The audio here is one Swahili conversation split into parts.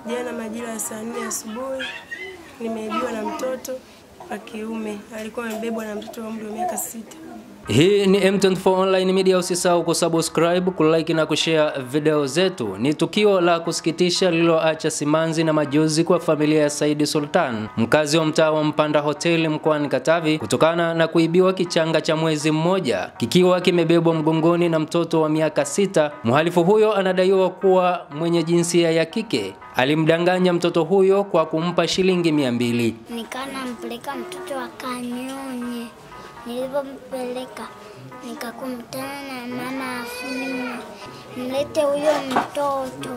Jana majira ya saa 4 asubuhi nimeibiwa na mtoto wa kiume. Alikuwa amebebwa na mtoto wa umri wa miaka 6. Hii ni M24 Online Media. Usisahau kusubscribe, kulike na kushare video zetu. Ni tukio la kusikitisha lililoacha simanzi na majonzi kwa familia ya Saidi Sultan, mkazi wa mtaa wa Mpanda Hoteli mkoani Katavi, kutokana na kuibiwa kichanga cha mwezi mmoja kikiwa kimebebwa mgongoni na mtoto wa miaka 6. Mhalifu huyo anadaiwa kuwa mwenye jinsia ya kike. Alimdanganya mtoto huyo kwa kumpa shilingi 200. Nikana mpeleka mtoto akanyonye. Nilipompeleka nikakutana na mama afuni, mlete huyo mtoto.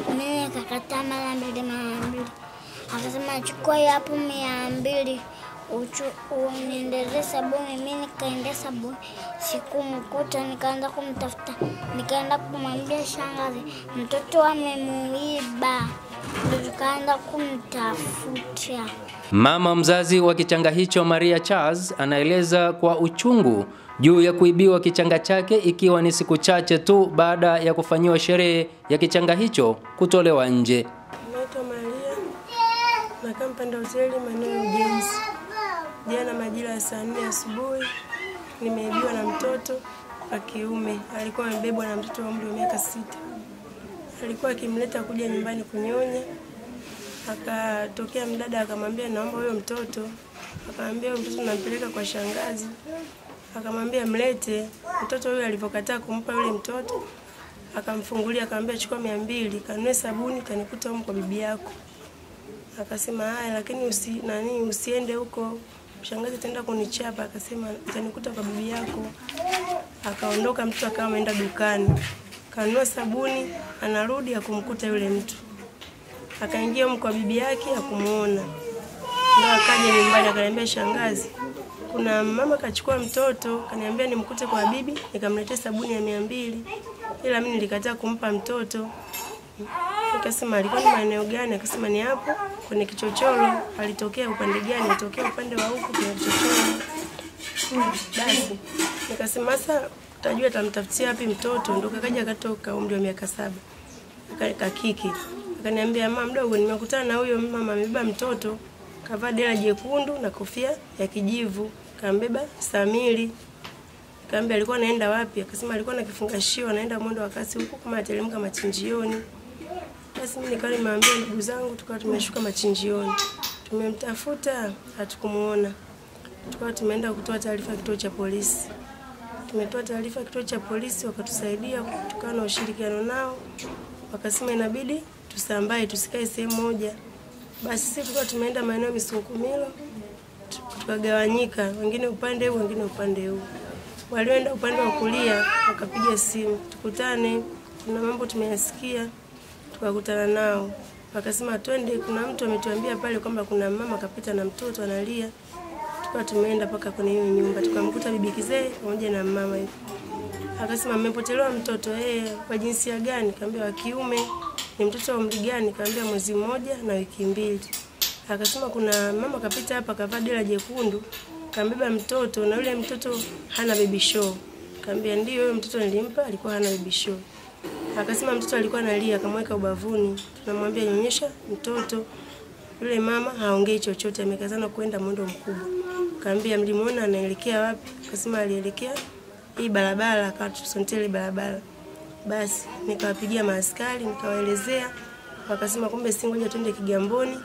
Mimi nikakataa mara mbili mara mbili. Akasema chukua hapo 200 uniendelee sabuni. Mimi nikaendea sabuni, sikumkuta, nikaanza kumtafuta. Nikaenda kumwambia shangazi mtoto amemuiba. Tukaanza kumtafuta. Mama mzazi wa kichanga hicho Maria Charles anaeleza kwa uchungu juu ya kuibiwa kichanga chake, ikiwa ni siku chache tu baada ya kufanyiwa sherehe ya kichanga hicho kutolewa nje. Naitwa Maria, nakaa Mpanda Hoteli maeneo ya Ujenzi. Jana majira ya saa 4 asubuhi nimeibiwa na mtoto wa kiume. Alikuwa amebebwa na mtoto wa umri wa miaka 6. Alikuwa akimleta kuja nyumbani kunyonya. Akatokea mdada akamwambia naomba huyo mtoto. Akamwambia huyo mtoto nampeleka kwa shangazi. Akamwambia mlete. Mtoto huyo alipokataa kumpa yule mtoto, akamfungulia akamwambia chukua 200 kanunue sabuni utanikuta huko kwa bibi yako. Akasema haya, lakini usiende huko, shangazi ataenda kunichapa. Akasema utanikuta kwa bibi yako. Akaondoka mtoto akawa ameenda dukani. Kanunua sabuni, anarudi akumkuta yule mtu. Akaingia kwa bibi yake akumuona. Ndio akaja nyumbani akaniambia shangazi, kuna mama kachukua mtoto, kaniambia nimkute kwa bibi, nikamletea sabuni ya 200. Ila mimi nilikataa kumpa mtoto. Nikasema alikuwa ni maeneo gani? Akasema ni hapo kwenye kichochoro. Alitokea upande gani? Alitokea upande wa huku kwenye kichochoro. Basi nikasema sasa utajua atamtafutia wapi mtoto. Ndio kakaja akatoka umri wa miaka 7. Akakiki. Akaniambia mama mdogo, nimekutana na huyo mama amebeba mtoto, kavaa dera jekundu na kofia ya kijivu, kambeba Samiri. Nikamwambia alikuwa anaenda wapi? Akasema alikuwa na kifungashio anaenda mwendo wa kasi huku kama atelemka machinjioni. Basi mimi nikawa nimeambia ndugu zangu, tukawa tumeshuka machinjioni. Tumemtafuta hatukumuona. Tukawa tumeenda kutoa taarifa kituo cha polisi. Tumetoa taarifa kituo cha polisi, wakatusaidia, tukawa na ushirikiano nao. Wakasema inabidi tusambae, tusikae sehemu moja. Basi sisi tukawa tumeenda maeneo Misunkumilo, tukagawanyika, wengine upande huu, wengine upande huu. Walioenda upande wa kulia wakapiga simu, tukutane, kuna mambo tumeyasikia. Tukakutana nao. Wakasema twende, kuna mtu ametuambia pale kwamba kuna mama kapita na mtoto analia. Tukawa tumeenda paka kwenye hiyo nyumba, tukamkuta bibi kizee pamoja na mama hivi. Akasema mmepotelewa mtoto, kwa jinsia gani? Nikamwambia wa kiume. Ni mtoto wa umri gani? Nikamwambia mwezi mmoja na wiki 2. Akasema kuna mama kapita hapa kavaa dera jekundu, kambeba mtoto na yule mtoto hana baby show. Nikamwambia ndio, yule mtoto nilimpa alikuwa hana baby show. Akasema mtoto alikuwa analia, akamweka ubavuni. Tunamwambia nyonyesha mtoto. Yule mama haongei chochote, amekazana kwenda mwendo mkubwa. Nikamwambia mlimuona anaelekea wapi? Akasema alielekea hii barabara, akatusontea barabara. Basi nikawapigia maaskari nikawaelezea, wakasema kumbe si ngoja twende Kigamboni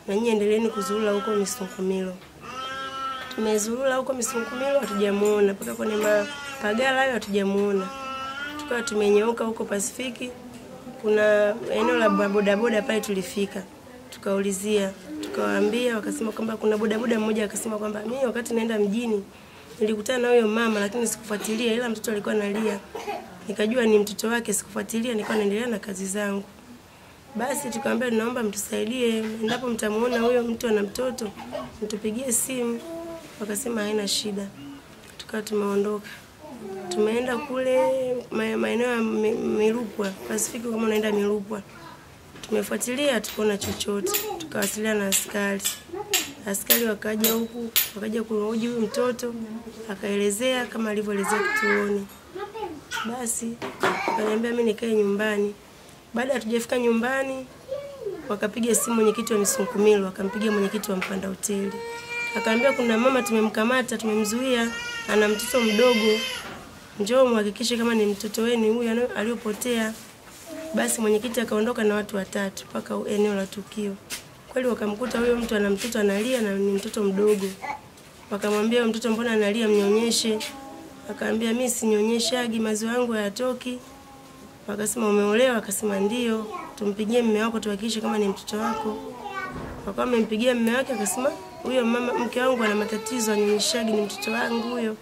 na nyinyi endeleeni kuzurura huko Misunkumilo. Tumezurura huko Misunkumilo hatujamuona, mpaka kwenye mapagala hayo hatujamuona. Tukawa tumenyooka huko Pasifiki, kuna eneo la bodaboda pale tulifika. Tukaulizia, tukawaambia, wakasema kwamba kuna bodaboda mmoja akasema kwamba mimi wakati naenda mjini nilikutana na huyo mama lakini sikufuatilia, ila mtoto alikuwa analia. Nikajua ni mtoto wake, sikufuatilia, nikawa naendelea na kazi zangu. Basi tukamwambia tunaomba mtusaidie, endapo mtamuona huyo mtu ana mtoto mtupigie simu. Wakasema haina shida. Tukawa tumeondoka. Tumeenda kule maeneo ya Mirupwa, Pasifiki kama unaenda Mirupwa. Tumefuatilia tukaona chochote. Tukawasiliana na askari. Askari wakaja huku, wakaja kuhoji huyu mtoto, akaelezea kama alivyoelezea kituoni. Basi akaniambia mimi nikae nyumbani. Baada hatujafika nyumbani, Wakapiga simu mwenyekiti wa Misunkumilo, akampigia mwenyekiti wa Mpanda Hoteli. Akaambia kuna mama tumemkamata, tumemzuia, ana mtoto mdogo. Njoo muhakikishe kama ni mtoto wenu huyu aliyopotea. Basi mwenyekiti akaondoka na watu watatu mpaka eneo la tukio. Kweli wakamkuta huyo mtu ana mtoto analia na ni mtoto mdogo. Wakamwambia mtoto mbona analia, mnyonyeshe. Akaambia mimi sinyonyeshagi, maziwa yangu hayatoki. Wakasema umeolewa? Akasema ndio. Tumpigie mume wako tuhakikishe kama ni mtoto wako. Wakawa wamempigia mume wake, akasema huyo mama mke wangu ana matatizo, anyonyeshagi, ni mtoto wangu huyo.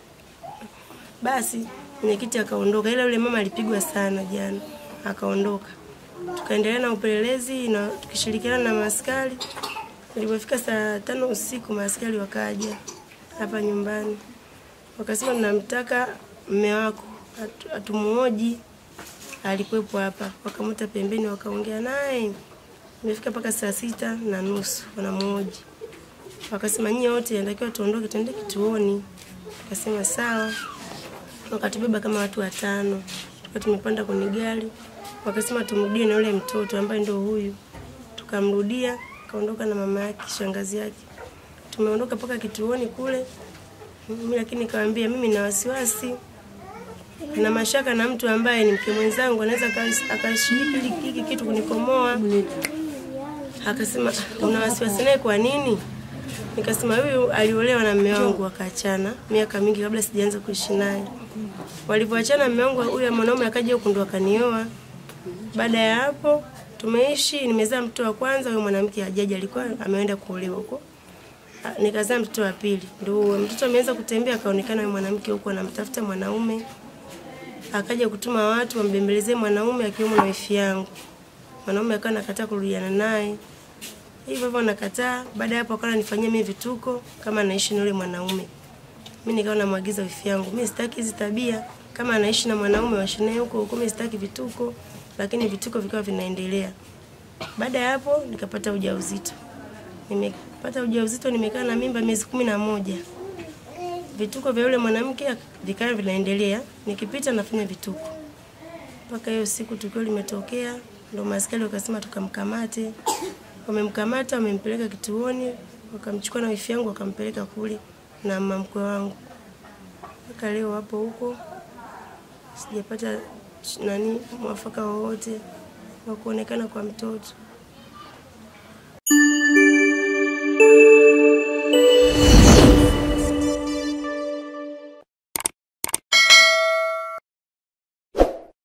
Basi mwenyekiti akaondoka, ila yule mama alipigwa sana jana, akaondoka. Tukaendelea na upelelezi na tukishirikiana na maaskari. Ilipofika saa 5 usiku maaskari wakaja hapa nyumbani. Wakasema tunamtaka mume wako, atumuoji. Alikuwepo hapa. Wakamuta pembeni wakaongea naye. Imefika mpaka saa 6:30 wanamuoji. Wakasema nyinyi wote inatakiwa tuondoke tuende kituoni. Akasema sawa. Wakatubeba kama watu 5. Tukawa tumepanda kwenye gari. Wakasema tumrudie na yule mtoto ambaye ndio huyu. Tukamrudia, kaondoka na mama yake, shangazi yake. Tumeondoka mpaka kituoni kule. Mimi lakini nikamwambia mimi na wasiwasi na mashaka na mtu ambaye ni mke mwenzangu anaweza akashiriki hiki kitu kunikomoa. Akasema una wasiwasi naye kwa nini? Nikasema huyu aliolewa na mume wangu wakaachana miaka mingi kabla sijaanza kuishi naye. Walipoachana mume wangu huyu mwanaume akaja huku ndo akanioa. Baada ya hapo tumeishi, nimezaa mtoto wa kwanza, huyo mwanamke hajaja, alikuwa ameenda kuolewa huko. Nikazaa mtoto wa pili. Ndio mtoto ameanza kutembea akaonekana huyo mwanamke huko anamtafuta mwanaume. Akaja kutuma watu wambembelezee mwanaume akiwemo na wifi yangu. Mwanaume akawa anakataa kurudiana naye. Hivyo hivyo nakataa. Baada ya hapo akawa ananifanyia mimi vituko kama anaishi na yule mwanaume. Mimi nikawa namwagiza wifi yangu, mimi sitaki hizi tabia, kama anaishi na mwanaume waishi naye huko huko, mimi sitaki vituko. Lakini vituko vikawa vinaendelea. Baada ya hapo nikapata ujauzito. Nimepata ujauzito, nimekaa na mimba miezi 11. Vituko vya yule mwanamke vikawa vinaendelea, nikipita nafanya vituko. Mpaka hiyo siku tukio limetokea, ndio maaskari wakasema tukamkamate. Wamemkamata, wamempeleka kituoni, wakamchukua na wifi yangu wakampeleka kule na mama mkwe wangu. Mpaka leo hapo huko sijapata nani mwafaka wowote wa kuonekana kwa mtoto.